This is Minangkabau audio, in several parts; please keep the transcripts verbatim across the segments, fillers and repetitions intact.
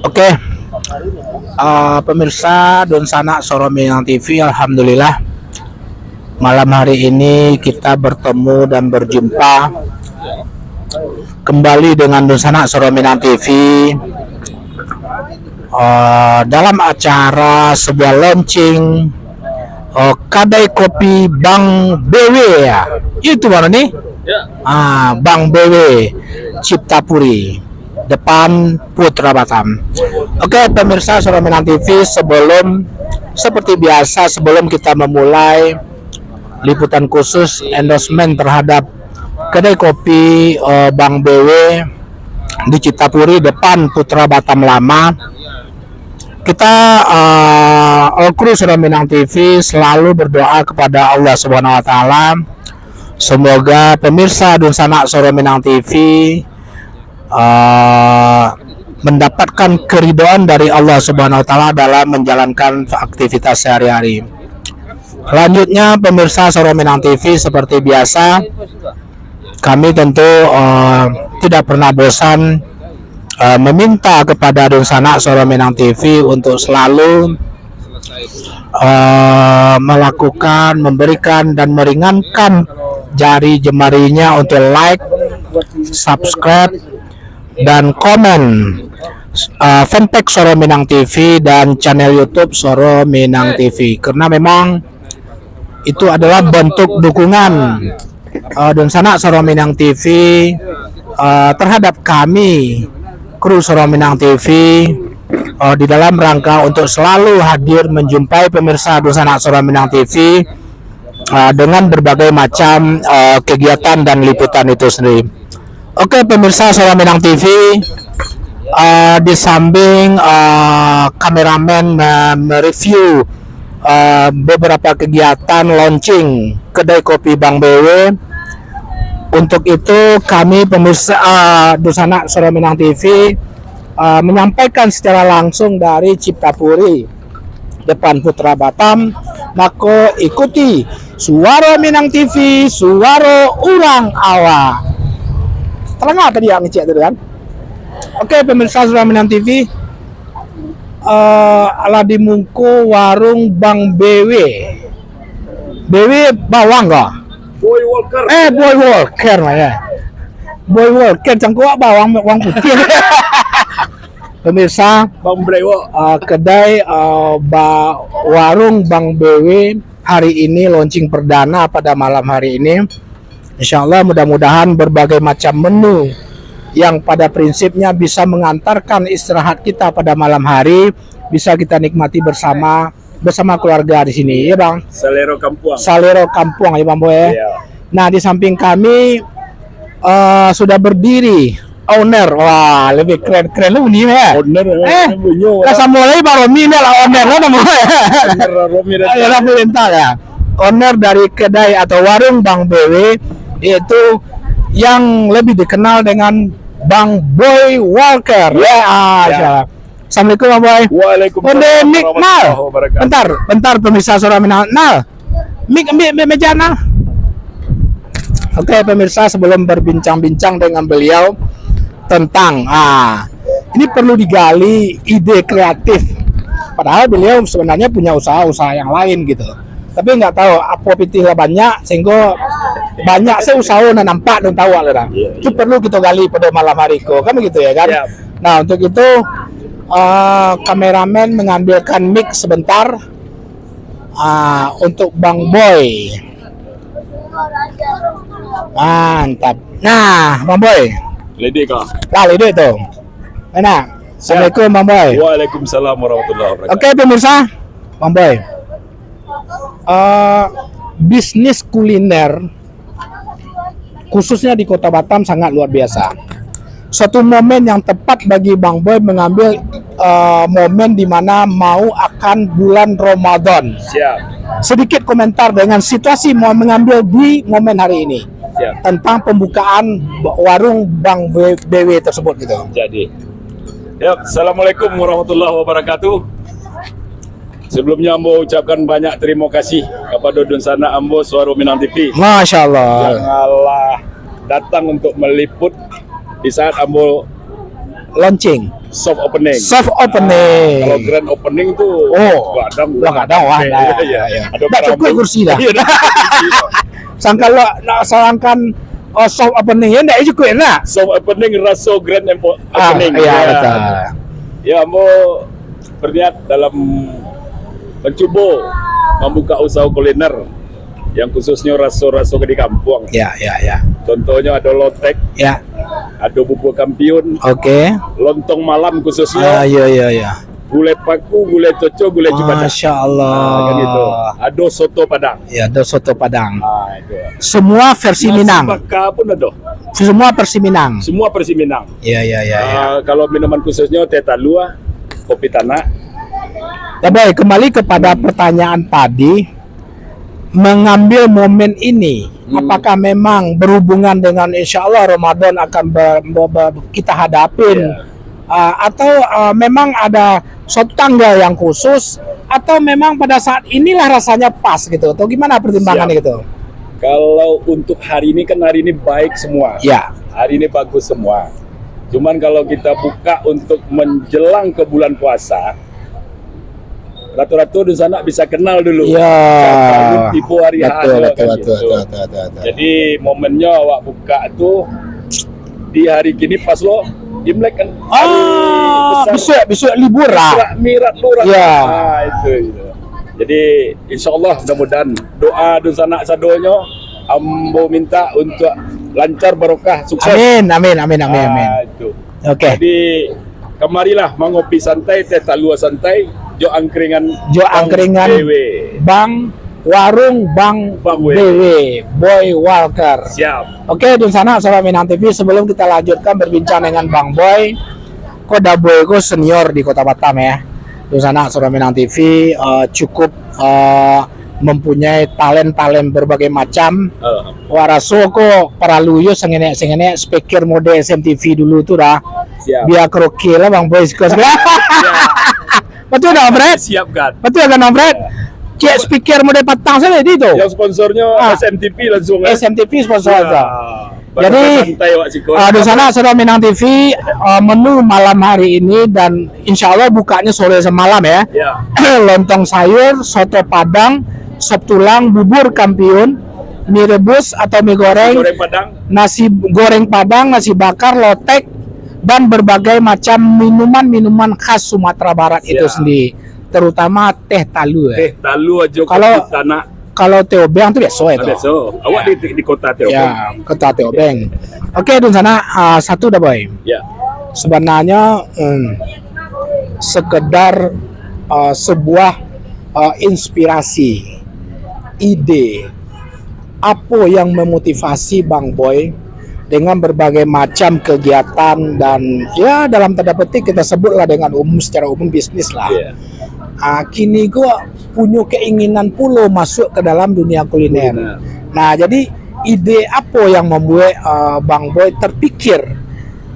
Oke. Ah, pemirsa Dunsanak Suara Minang T V, alhamdulillah, malam hari ini kita bertemu dan berjumpa kembali dengan Dunsanak Suara Minang T V, ah, dalam acara sebuah launching, ah, kadai kopi Bang B W, ya. Itu mana ni? Ya. Ah, Bang B W Ciptapuri, depan Putra Batam. Oke, pemirsa Suara Minang T V, sebelum, seperti biasa, sebelum kita memulai liputan khusus endorsement terhadap kedai kopi, eh, Bang B W di Ciptapuri, depan Putra Batam Lama, kita, eh, all kru Suara Minang T V selalu berdoa kepada Allah Subhanahu Wa Taala, semoga pemirsa Dunsanak Suara Minang T V, eh, mendapatkan keridhaan dari Allah Subhanahu Wa Taala dalam menjalankan aktivitas sehari-hari. Selanjutnya, pemirsa Suara Minang T V, seperti biasa, kami tentu, eh, tidak pernah bosan, eh, meminta kepada Dunsanak Suara Minang T V untuk selalu, eh, melakukan, memberikan, dan meringankan jari jemarinya untuk like, subscribe, dan komen, eh, fanpage Suara Minang T V dan channel YouTube Suara Minang T V. Karena memang itu adalah bentuk dukungan, eh, Dunsanak Suara Minang T V, eh, terhadap kami, kru Suara Minang T V, eh, di dalam rangka untuk selalu hadir menjumpai pemirsa Dunsanak Suara Minang T V, eh, dengan berbagai macam, eh, kegiatan dan liputan itu sendiri. Oke, pemirsa Suara Minang T V, eh, di samping, eh, kameramen me-, mereview, eh, beberapa kegiatan launching kedai kopi Bang B W, untuk itu kami pemirsa, eh, Dunsanak Suara Minang T V, eh, menyampaikan secara langsung dari Ciptapuri, depan Putra Batam, mako ikuti Suara Minang T V, suara urang awak. Terdengar tadi yang ngecek tu kan? Oke, pemirsa Suara Minang T V, eh, lah di muko warung Bang B W. B W bawang kah? Boy Walker. Eh, Boy Walker mah ya. Boy Walker, cangkuak bawang, bawang putih. Pemirsa, Bang Blewok, ah, kedai, ah, ba-, warung Bang B W hari ini launching perdana pada malam hari ini. Insya Allah, mudah-mudahan berbagai macam menu yang pada prinsipnya bisa mengantarkan istirahat kita pada malam hari, bisa kita nikmati bersama, bersama keluarga di sini, ya Bang? Salero kampuang. Salero kampuang, ya Bang Boy, ya? Iya. Nah, di samping kami, eh, sudah berdiri owner. Wah, lebih keren-keren lah bunyi, ya. Owner, eh, owner bunyi, lah orang. Samo lagi Bang Romi ni lah owner lah namanya. Owner Romi dah. Ayolah, perintah ya. Owner dari kedai atau warung Bang B W, yaitu yang lebih dikenal dengan Bang Boy Walker. Ya. Ya, ah, ya. Assalamualaikum, Bang Boy. Waalaikumsalam. Onde, mik, warahmatullahi wabarakatuh. Bentar, bentar, pemirsa Suara Minang. Nal, mik, ambil, ambil meja, Nal. Oke, pemirsa, sebelum berbincang-bincang dengan beliau tentang, ah, ini perlu digali ide kreatif. Padahal beliau sebenarnya punya usaha-usaha yang lain gitu. Tapi nggak tahu, apo pitih lah banyak, sehingga banyak se usaha nan nampak dan tahu lah dah. Iya, iya. Itu perlu kita gali pada malam hari ko, kan begitu ya kan? Siap. Nah, untuk itu, eh, kameramen mengambilkan mic sebentar, ah, untuk Bang Boy. Mantap. Nah, Bang Boy. Ledek kah? Lah, ledek tu. Enak. Siap. Assalamualaikum, Bang Boy. Waalaikumsalam warahmatullahi wabarakatuh. Oke, pemirsa, Bang Boy. Eh, bisnis kuliner khususnya di Kota Batam sangat luar biasa. Suatu momen yang tepat bagi Bang Boy mengambil, eh, momen di mana mau akan bulan Ramadan. Siap. Sedikit komentar dengan situasi mau mengambil di momen hari ini. Siap. Tentang pembukaan warung Bang B W tersebut gitu. Jadi. Ya, assalamualaikum warahmatullahi wabarakatuh. Sebelumnya ambo ucapkan banyak terima kasih kepada dunsanak ambo Suara Minang T V. Masya Allah. Yang alah datang untuk meliput Di saat ambo Launching. Soft opening. Soft opening. Kalau grand opening tu Oh, gadang. Lah gadang, wah. Iya, Dah, iya. ya, ya. Ada Dah cukup karambol. Kursi dah. Iya, dah. Sangka lo nak salangkan, oh, soft opening ya ndak cukup nak. Soft opening, raso grand empo- Ah, opening. Iya, betul. Ya, ambo berniat dalam mencubo membuka usaha kuliner yang khususnya raso-raso di kampuang. Ya, ya, ya. Contohnya ada lotek, Ya. Ada bubur kampiun, Oke. Lontong malam Ah, khususnya, ya, ya, ya. Gulai paku, gulai coco, gulai cubadak. Masya Allah. Ah, kan gitu. Ada soto Padang. Ya, ada soto Padang. Ah, itu. Semua versi Nasi Minang. Baka pun ada. Semua versi Minang. Semua versi Minang. Ya, ya, ya, ya. Ah, kalau minuman khususnya teh talua, kopi tanak. Ya, baik, kembali kepada pertanyaan tadi, mengambil momen ini, apakah memang berhubungan dengan insya Allah Ramadan akan ber, ber, ber, kita hadapin, Ya. Ah, atau ah, memang ada suatu tanggal yang khusus, atau memang pada saat inilah rasanya pas gitu, atau gimana pertimbangan Siap. Gitu? Kalau untuk hari ini kan hari ini baik semua. Ya. Hari ini bagus semua. Cuman kalau kita buka untuk menjelang ke bulan puasa, ratu-ratu di sana bisa kenal dulu. Ya. Baru tiba hari Betul, H-nya betul, kan betul, gitu. betul, betul, betul, betul. Jadi momennya awak buka tu di hari kini pas lo Imlek kan. Hari Ah, besar. Besok, besok libur lah. Isra Mi'raj lo orang. Ya. Ah, itu, itu. Jadi insya Allah mudah-mudahan doa dunsanak sadonyo ambo minta untuk lancar barokah sukses. Amin, amin, amin, amin, amin. Ah, itu. Oke. Jadi kamarilah mangopi santai, teh talua santai, jo angkringan Jo Bang angkringan Dewe. Bang Warung Bang Bang W. Dewe, Boy Walker. Siap. Oke, dunsanak saudara Minang T V, sebelum kita lanjutkan berbincang dengan Bang Boy, ko Da Boy ko senior di Kota Batam ya. Dunsanak saudara Minang T V eh, cukup eh, mempunyai talent-talent berbagai macam. Alhamdulillah. Wak raso ko paralu yo sengenek-sengenek speaker model S M T V dulu tu dah. Siap. Biar karaoke lah Bang Boy siko. Betul dah, Bret? Siap kan. Betul kan, Bret? Cek speaker model patang saja di tu. Yang sponsornya Ah. S M T V langsung eh. S M T V sponsor Ya. aja. Barang Jadi, santai awak siko. Ah, dunsanak saudara Minang T V, ah, menu malam hari ini dan insya Allah bukanya sore semalam ya. Ya. Lontong sayur, soto padang, sop tulang, bubur kampiun, mie rebus atau mie goreng, Goreng Padang. Nasi goreng padang, nasi bakar, lotek, dan berbagai macam minuman-minuman khas Sumatera Barat itu Ya. Sendiri, terutama teh talua. Teh talua aja Kalau kopi tanak. Kalau teh obeng tu biasa itu. Biasa. Awak di, di kota teh obeng. Ya, kota teh obeng. Oke, dunsanak, ah, satu Da Boy. Ya. Sebenarnya hmm, sekedar ah, sebuah ah, inspirasi, ide, apa yang memotivasi Bang Boy dengan berbagai macam kegiatan dan ya dalam tanda petik kita sebutlah dengan umum secara umum bisnis lah. Iya. Ah, kini ko punya keinginan pulo masuk ke dalam dunia kuliner. Kuliner. Nah, jadi ide apa yang membuat ah, Bang Boy terpikir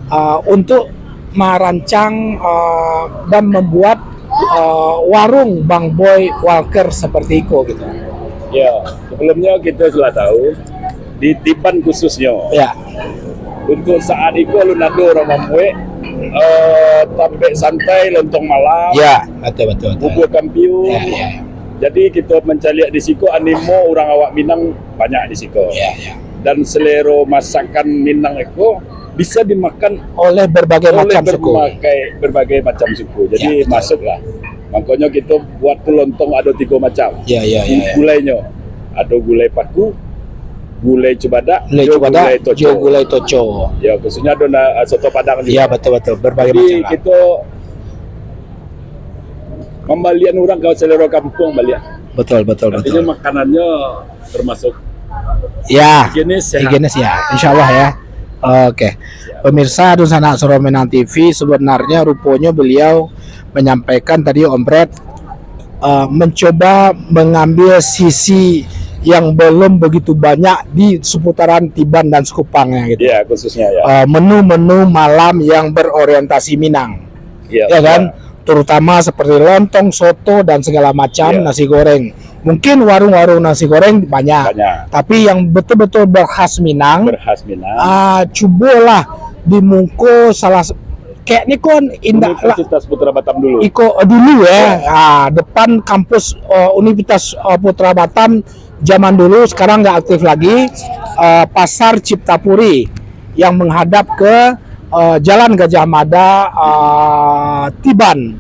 ah, untuk merancang ah, dan membuat ah, warung Bang Boy Walker seperti itu gitu? Ya, sebelumnya kita sudah tahu di Tiban khususnya. Ya. Untuk saat itu alun ada orang mambuek eh, tampek santai, lontong malam, Ya, betul betul betul. Bubur kampiun. Ya, ya. Jadi kita mencaliak di siko animo orang awak Minang banyak di siko. Ya, ya. Dan selero masakan Minang itu bisa dimakan Oleh berbagai oleh macam suku. berbagai, berbagai macam suku. Jadi Ya, betul. Masuklah. Makanya kita buat tu lontong ada tiga macam. Ya, ya, ya, ya. Gulainya ada gulai paku, gulai cubadak, Gulai jo cubadak, gulai toco. Jo gulai toco. Ya, khususnya ada na- soto padang juga. Ya, betul betul. Berbagai Jadi macam lah. Kita mambalian orang ke selera kampung baliak. Betul betul Artinya betul. Makanannya termasuk Ya. Higienis sehat. Higienis ya. Insya Allah ya. Oke. Pemirsa Dunsanak Sorominang T V, sebenarnya rupanya beliau menyampaikan tadi Om Brad eh, mencoba mengambil sisi yang belum begitu banyak di seputaran Tiban dan Sekupangnya gitu. Ya, khususnya ya. Eh, menu-menu malam yang berorientasi Minang, Ya, ya kan? Terutama seperti lontong, soto dan segala macam, Ya. Nasi goreng. Mungkin warung-warung nasi goreng banyak, Banyak. Tapi yang betul-betul berkhas Minang, Berkhas Minang. Ah, cubolah di muko salah s-, kek ni kon indak lah. Universitas Putra Batam dulu. Iko, eh, dulu ya. Ya. Ah, depan kampus, eh, Universitas, eh, Putra Batam zaman dulu, sekarang nggak aktif lagi. Eh, Pasar Ciptapuri yang menghadap ke, eh, Jalan Gajah Mada, eh, Tiban,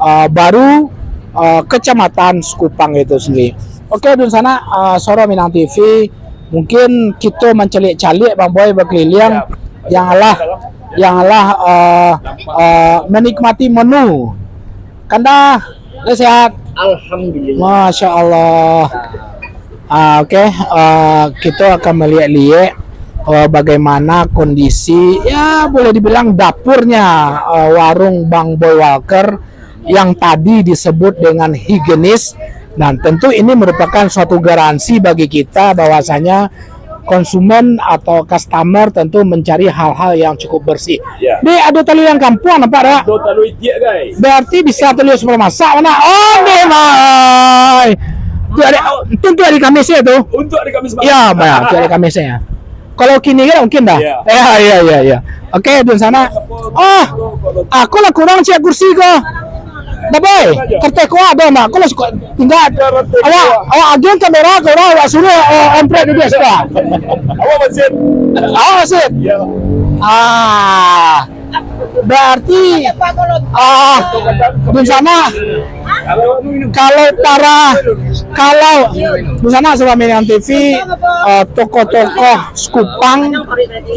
eh, Baru, eh, Kecamatan Sekupang itu sendiri. Oke, dunsanak, eh, Suara Minang T V, mungkin kita mancaliak-caliak Bang Boy berkeliling. Ya. Yang alah, yang alah, eh, eh, menikmati menu. Kanda, sehat? Alhamdulillah. Masya Allah. Ah, oke, eh, kita akan melihat-lihat, eh, bagaimana kondisi, ya, boleh dibilang dapurnya, eh, warung Bang Boy Walker yang tadi disebut dengan higienis. Dan tentu ini merupakan suatu garansi bagi kita bahwasanya konsumen atau customer tentu mencari hal-hal yang cukup bersih. Ya. Dek, ada talua yang kampuang nampak tak? Ada talua itiak, guys. Berarti bisa talua sebelum masak, mana? Oh, deh, mai. Tu hari, tu, tu hari Khamis ya tu? Untuk hari Khamis malam. Ya, mai, tu hari Khamis ya. Kalau kini kan mungkin dah. Ya. Ya, ya, ya, ya. Oke, dunsanak. Ah, aku lah kurang ciek kursi ko. Dah, Boy, kertas ko ado ndak? Ko lah suko tinggal. Awak, awak agiah kamera ko lah, awak suruh, eh, Om Pret duduak siko. Awak wasit. Awak wasit? Ya. Ah, berarti, ah, dunsanak, kalau para, kalau, dunsanak, Suara Minang T V, eh, tokoh-tokoh Sekupang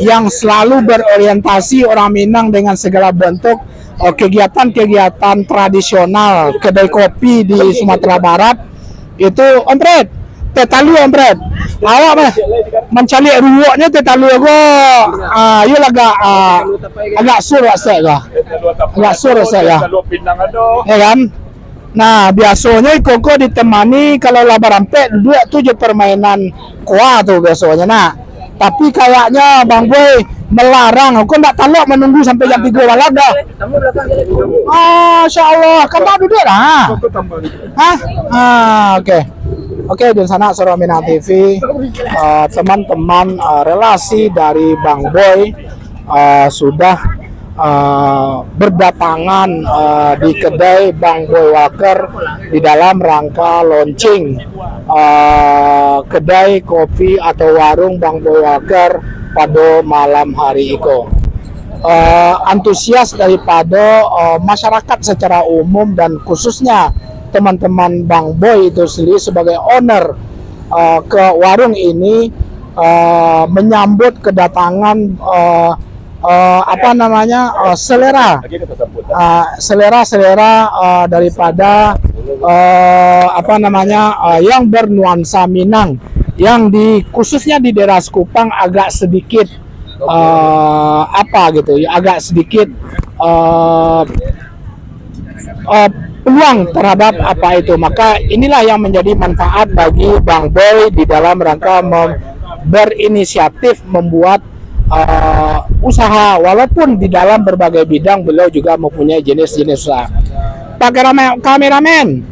yang selalu berorientasi orang Minang dengan segala bentuk, eh, kegiatan-kegiatan tradisional kedai kopi di Sumatera Barat. Itu, Om Pret, teh talua, Om Pret. Awak mah mancaliak ruwaknyo teh talua ko, ah, iyolah agak, ah, agak sur rasek ko. Agak sur rasek ko. Ya kan? Nah, biasonyo iko ko ditemani, kalau lah barampek duduak tu jo permainan koa tu biasonyo, nah. Tapi kayaknya Bang Boy melarang, ko ndak talok menunggu sampai jam tigo malam dah. Masya Allah, kan tak duduak dah. Hah? Ah, oke. Oke, dunsanak Suara Minang T V, eh, teman-teman, eh, relasi dari Bang Boy, eh, sudah, eh, berdatangan, eh, di kedai Bang Boy Walker di dalam rangka launching, eh, kedai kopi atau warung Bang Boy Walker pada malam hari iko. Eh, antusias daripada, eh, masyarakat secara umum dan khususnya teman-teman Bang Boy itu sendiri sebagai owner, eh, ke warung ini, eh, menyambut kedatangan, eh, eh, apa namanya, eh, selera, eh, selera-selera, eh, daripada, eh, apa namanya, eh, yang bernuansa Minang, yang di, khususnya di daerah Sekupang agak sedikit, eh, apa gitu ya, agak sedikit, eh, eh, peluang terhadap apa itu. Maka inilah yang menjadi manfaat bagi Bang Boy di dalam rangka mem-, berinisiatif membuat, eh, usaha, walaupun di dalam berbagai bidang beliau juga mempunyai jenis-jenis usaha. Pak kamera-, kameramen,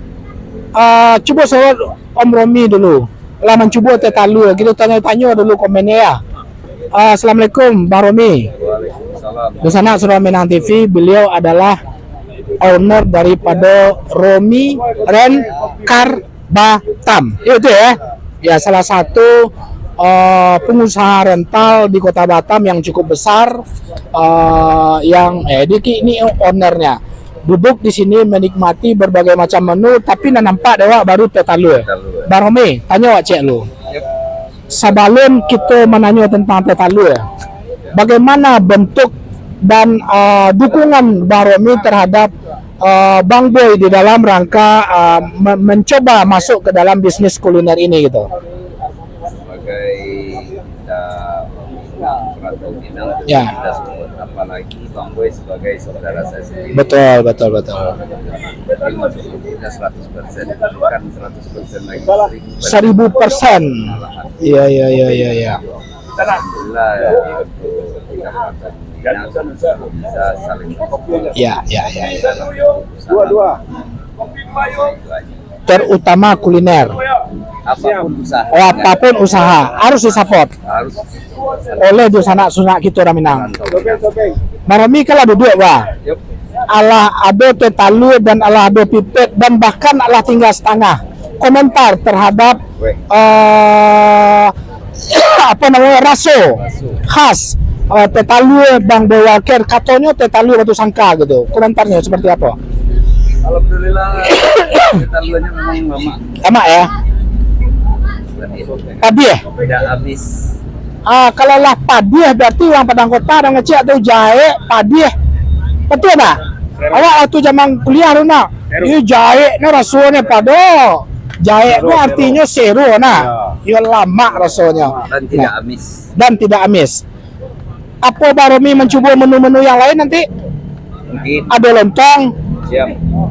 eh, cubo sorot Om Romi dulu. Lah mancubo teh talua, kito tanyo-tanyo dulu komennya ya. Ah, Assalamualaikum, Bang Romi. Waalaikumsalam. Di sana Suara Minang T V, beliau adalah owner daripada Romi Rent Car Batam. Itu ya. Ya, salah satu, eh, pengusaha rental di Kota Batam yang cukup besar, eh, yang, eh, di, ini ownernya. Duduk di sini menikmati berbagai macam menu, tapi nan nampak dek awak baru teh talua. Teh talua. Bang Romi, tanyo awak ciek lu. Yep. Sabalun kito mananyo tentang teh talua, bagaimana bentuk dan, ah, dukungan Bang Romi terhadap, ah, Bang Boy di dalam rangka, ah, me-, mencoba masuk ke dalam bisnis kuliner ini gitu? Sebagai kita orang Minang, perantau Minang, ya, kita semua, apalagi Bang Boy sebagai saudara saya sendiri. Betul, betul, betul. Jadi, maksudnya kita seratus persen, bukan seratus persen lagi, seribu persen. Seribu persen. Iya, iya, iya, iya, iya. Alhamdulillah, ya, kita perantau Minang bisa saling. Ya, ya, ya, ya. Dua, dua. Terutama kuliner. Apapun usaha. Oh, apapun usaha harus disupport. Harus. Oleh dunsanak-sanak kito urang Minang. Bang Romi kan lah duduak, bah. Yup. Alah ado teh talua dan alah ado pipet dan bahkan alah tinggal satangah. Komentar terhadap, weh, eh, apa namanya, raso khas, eh, teh talua Bang Boy Walker, katonyo teh talua Batu Sangka gitu. Komentarnyo seperti apa? Alhamdulillah, teh taluanyo memang lamak. Lamak ya? Padih? Tidak amis. Ah, kalau lah padih, berarti urang Padang Kota, urang kecek tu jaek, padih. Betul tak? Awak waktu zaman kuliah tu nak, iyo jaek ni rasonyo pado. Jaek tu artinyo sero nah. Iyo lamak rasonyo. Dan tidak amis. Dan tidak amis. Apo Bang Romi mancubo menu-menu yang lain nanti? Mungkin. Ado lontong. Siap.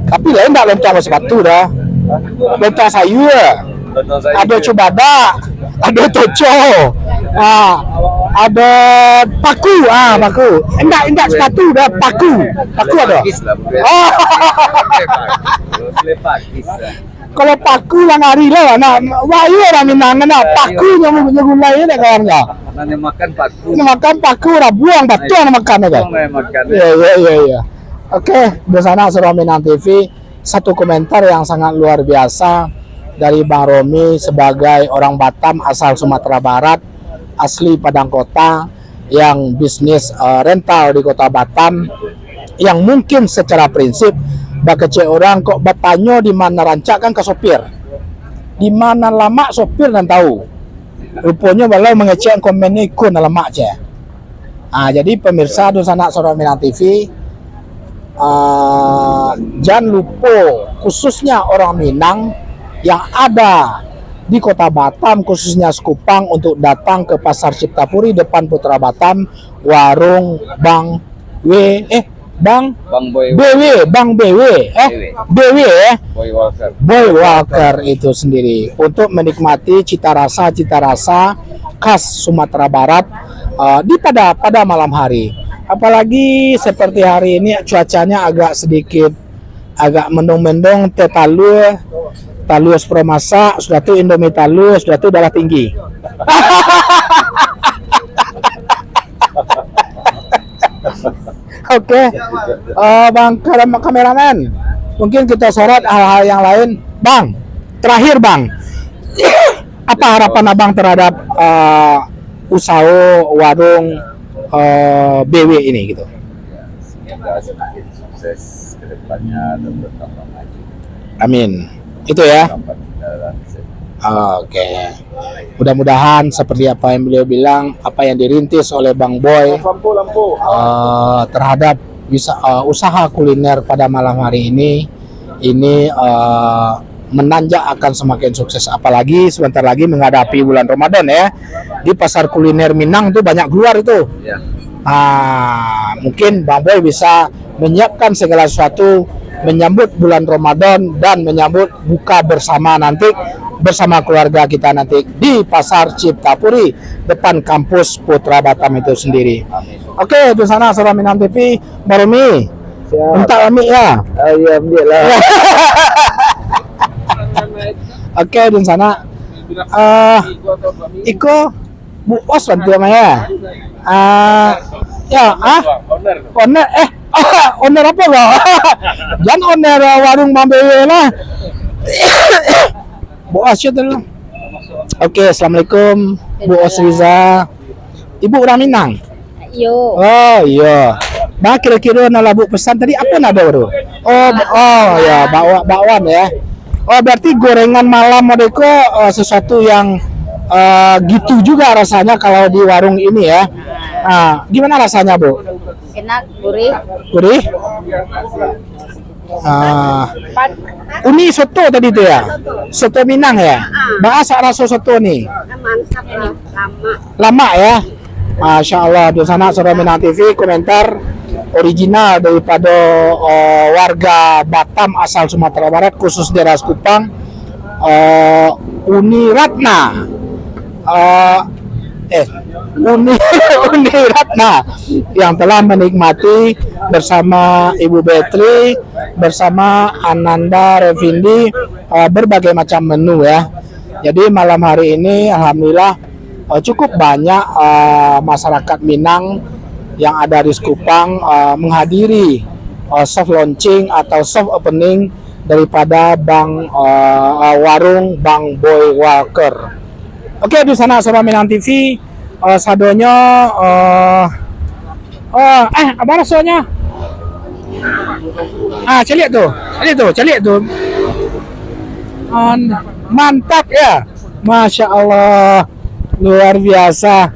Tapi lain ndak lontong basapatu dah. Lontong sayur. Lontong sayur. Ado cubadak, ado toco. Ah, ado paku, ah paku. Indak, indak sapatu dah, paku. Paku ado. Pakis lah, mungkin. Oh. Boleh pakis lah. Kalau paku lah ngari lah, nak wahai urang Minang, nak paku nyo, nyo gulai dek kawan kau. Nak makan paku. Nak makan paku, rabuang, batuang nak makan, kan? Batuang nak makan. Iya, iya, iya, iya. Oke, di sana Surau Minang T V, satu komentar yang sangat luar biasa dari Bang Romi sebagai orang Batam asal Sumatera Barat, asli Padang Kota, yang bisnis, eh, rental di Kota Batam, yang mungkin secara prinsip, bakecek urang kok batanyo di ma nan rancak kan ka sopir. Di ma nan lamak sopir nan tahu. Ruponyo baliau mangecek komennya ikun nan lamak ceh. Ah, jadi pemirsa dunsanak Surau Minang T V, ah, jan lupo, khususnya orang Minang yang ada di Kota Batam, khususnya Sekupang, untuk datang ke Pasar Ciptapuri depan Putra Batam, warung Bang W, eh, Bang Bang Boy. B W, Bang B W, eh, B W. B W, eh. Boy Walker. Boy Walker itu sendiri untuk menikmati cita rasa-cita rasa khas Sumatera Barat, eh, di pada, pada malam hari. Apalagi seperti hari ini cuacanya agak sedikit, agak mendung-mendung, teh talua, talua sepro masak, sudah tu Indomie talua, sudah tu darah tinggi. Oke. Eh, Bang Kam-, kameramen, mungkin kita sorot hal-hal yang lain. Bang, terakhir, Bang, apa harapan Abang terhadap, eh, usaha warung, eh, B W ini gitu? Semoga semakin sukses ke depannya dan bertambah maju. Amin. Itu ya. Sampai kita lanjut. Oke. Mudah-mudahan seperti apa yang beliau bilang, apa yang dirintis oleh Bang Boy, eh, terhadap wisa-, eh, usaha kuliner pada malam hari ini, ini, eh, menanjak akan semakin sukses. Apalagi sebentar lagi menghadapi bulan Ramadan ya. Di pasar kuliner Minang tuh banyak keluar itu. Ya. Ah, mungkin Bang Boy bisa menyiapkan segala sesuatu menyambut bulan Ramadan dan menyambut buka bersama nanti bersama keluarga kita nanti di Pasar Ciptapuri, depan kampus Putra Batam itu sendiri. Oke, di sana Surau Minang T V, Bang Romi. Siap. Mintak mic ya. Ah, iya, ambil lah. Oke, di sana. Ah, iko Bu Os bantu ama ya. Ah, ya, ah? Owner. Owner, eh, owner apa kau? Jan owner warung Bang B W lah. Bu Os tu lah. Oke, assalamualaikum, Bu Osriza. Ibu urang Minang? Iyo. Oh, iyo. Bah, kiro-kiro nan lah Bu pesan tadi, apa nan ado tu? Oh, ba-, oh, ya, bakwan, bakwan, ya. Oh, berarti gorengan malam ado ko, eh, sesuatu yang, eh, gitu juga rasanya kalau di warung ini, ya. Ah, gimana rasanya, Bu? Enak, gurih. Gurih? Ah, uni soto tadi tu ya? Soto Minang ya? Ah. Baa asa raso soto ni? Mantap ni, lama. Lama ya? Masya Allah, di sana Surau Minang T V, komentar original daripada, eh, warga Batam asal Sumatera Barat, khusus daerah Sekupang, eh, Uni Ratna. Eh, eh, Uni, Uni Ratna yang telah menikmati bersama Ibu Betri, bersama Ananda Revindi, eh, berbagai macam menu ya. Jadi, malam hari ini, alhamdulillah, eh, cukup banyak, eh, masyarakat Minang yang ada di Sekupang, eh, menghadiri, eh, soft launching atau soft opening daripada Bang, eh, eh, warung Bang Boy Walker. Oke, dunsanak Suara Minang T V, eh, sadonyo, eh, eh, eh, apa rasonyo? Ah, caliak tu. Caliak tu, caliak tu. Ah, mantap ya. Masya Allah. Luar biasa.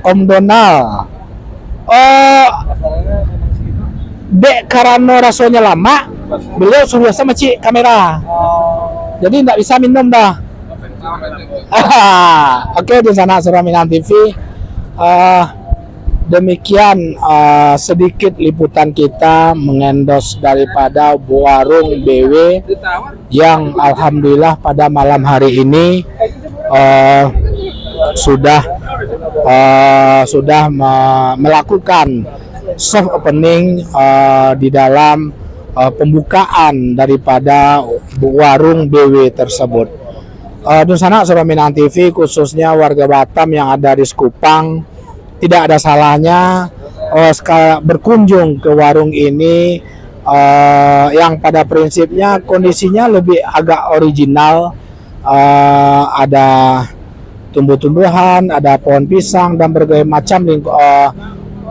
Om Donald. Oh, dek karano rasonyo lamak, beliau suruah sa macik kamera. Jadi, ndak bisa minum dah. Oke, dunsanak Suara Minang T V. Ah, demikian, ah, sedikit liputan kita mengendos daripada warung B W yang alhamdulillah pada malam hari ini, eh, sudah, eh, sudah me-, melakukan soft opening, eh, di dalam, eh, pembukaan daripada warung B W tersebut. Eh, dunsanak Suara Minang T V, khususnya warga Batam yang ada di Sekupang, tidak ada salahnya, eh, seka-, berkunjung ke warung ini, eh, yang pada prinsipnya kondisinya lebih agak original, eh, ada tumbuh-tumbuhan, ada pohon pisang, dan berbagai macam ling-, eh,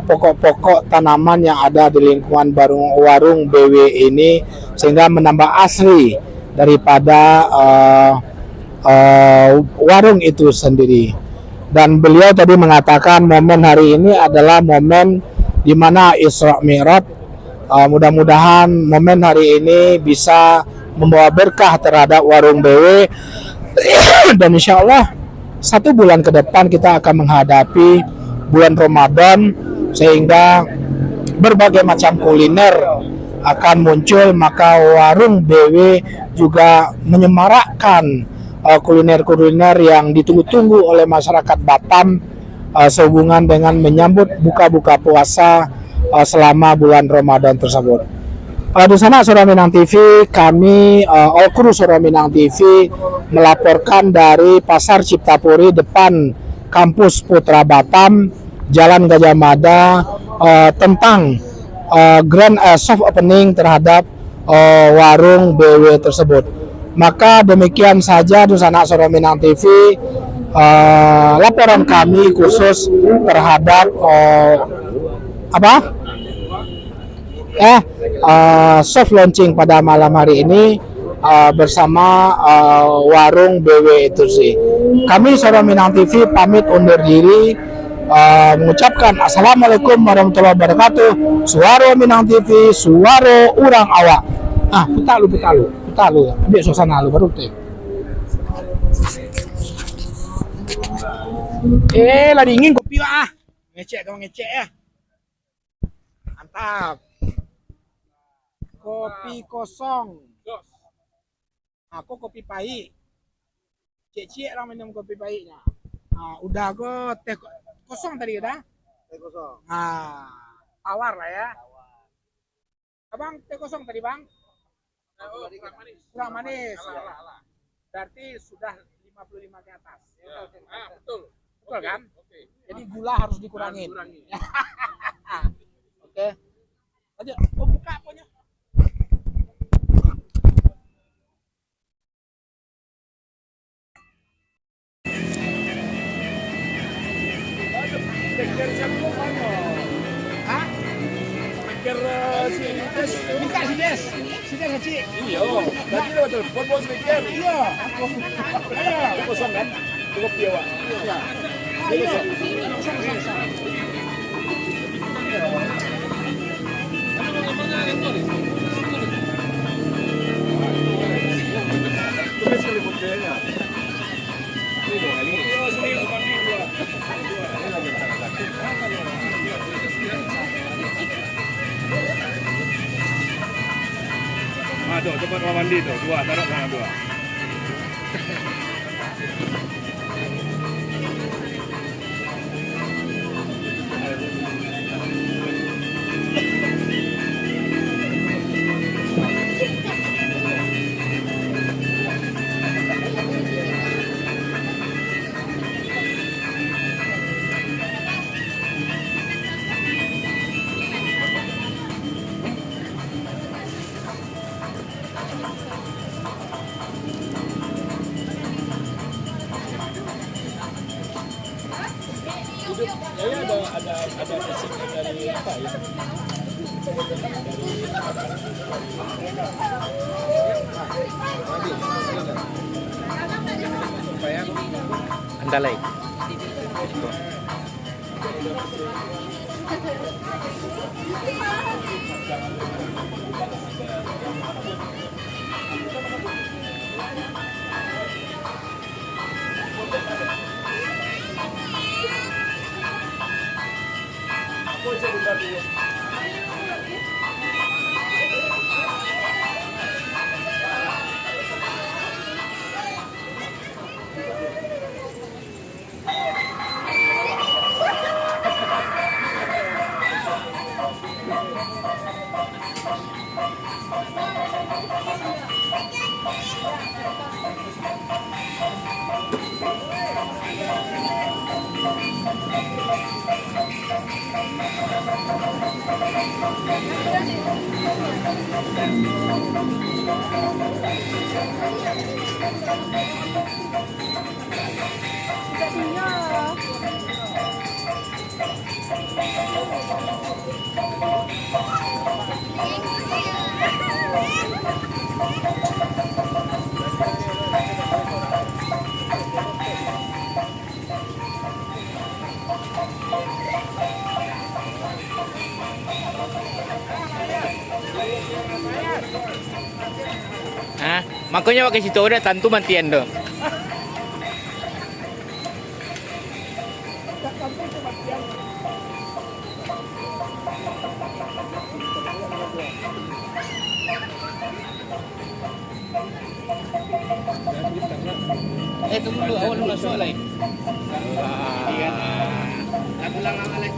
pokok-pokok tanaman yang ada di lingkungan barung-, warung B W ini, sehingga menambah asri daripada, eh, eh, warung itu sendiri. Dan beliau tadi mengatakan momen hari ini adalah momen di mana Isra Mi'raj. Eh, mudah-mudahan momen hari ini bisa membawa berkah terhadap warung B W. Dan insya Allah, satu bulan ke depan kita akan menghadapi bulan Ramadan, sehingga berbagai macam kuliner akan muncul, maka warung B W juga menyemarakkan, eh, kuliner-kuliner yang ditunggu-tunggu oleh masyarakat Batam, eh, sehubungan dengan menyambut buka-buka puasa, eh, selama bulan Ramadan tersebut. Eh, dunsanak Suara Minang T V, kami, eh, all kru Suara Minang T V melaporkan dari Pasar Ciptapuri, depan Kampus Putra Batam, Jalan Gajah Mada, eh, tentang, eh, grand, eh, soft opening terhadap, eh, warung B W tersebut. Maka demikian saja, dunsanak Suara Minang T V, eh, laporan kami khusus terhadap, eh, apa? Eh, eh, soft launching pada malam hari ini, eh, bersama, eh, warung B W itu sih. Kami Suara Minang T V pamit undur diri, eh, mengucapkan Assalamualaikum warahmatullahi wabarakatuh. Suaro Minang T V, suaro urang awak. Ah, puta lu, puta lu, puta lu. Ambil suasana lu baru tu. Eh, lah dingin kopi, ah. Ngecek kau ngecek ya. Mantap. Kopi kosong. Ako kopi pahik. Ciek-ciek lah minum kopi pahiknya. Ah, udah ko teh ko-, kosong tadi udah? Teh kosong. Ah, tawar lah ya. Abang, teh kosong tadi, Bang? Kurang manis. Kurang manis. Alah, alah, alah. Berarti sudah lima puluh lima ke atas. Ya. Ah, betul. Betul kan? Oke. Jadi gula harus dikurangin. Harus dikurangi. Oke. Lanjut. Oh, buka apanya? Hah? Minta si Des. Si Des kecil. Iyo, tadi lewat telepon, bawa speaker. Iyo. Ayo. Kosong kan? Cukup dia, Wak. Iya. Iya. Terus sekali putihnya. Ini dua kali. Ah, tu, tempat orang mandi tu. Dua, taruh sana dua. Ada pesanan dari apa ya? Dari apa ya? Andalai. Ah, makonyo awak ka situ, udah tantu matian tu. Eh, tunggu dulu, awak belum masuk lai. Iya kan? Aku ulang awak lai.